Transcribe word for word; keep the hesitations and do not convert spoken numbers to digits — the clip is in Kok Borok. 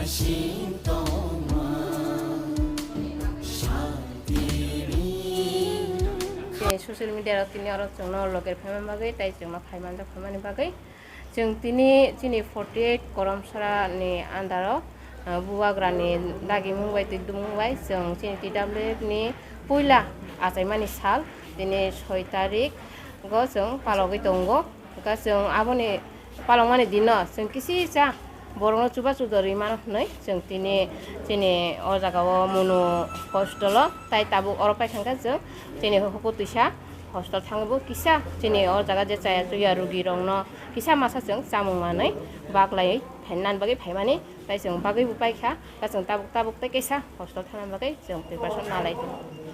Social media rok tini oro chwngno loger phaimani bagwi tei chwngno phaimanjak phaimani bagwi chwng tini chini forty eight Koromsara ni under o, ah, Bubagra ni dagimung bai twidumung bai chwng chini T W F ni puila achaimani sal tini soi tarik o chwng palogwi tongo. Hwnkhe chwng aboni palokmani dino chwng kisi cha borokno chubachu dorwi mano hwnwi chwng tini chini o jaga o Munu hostel o tai tabuk oro paithangkha chwng chini huku twisa hostel thangwi bo kisa chini o jaga je chaya chuya rugi rokno kisa masa chwng chamung manwi baklaiwi phainani bagwi phaimani tai chwng bagwi bo paikha ta chwng tabuk tabuk tei kisa hostel thangna bagwi chwng preparation nalai tongo.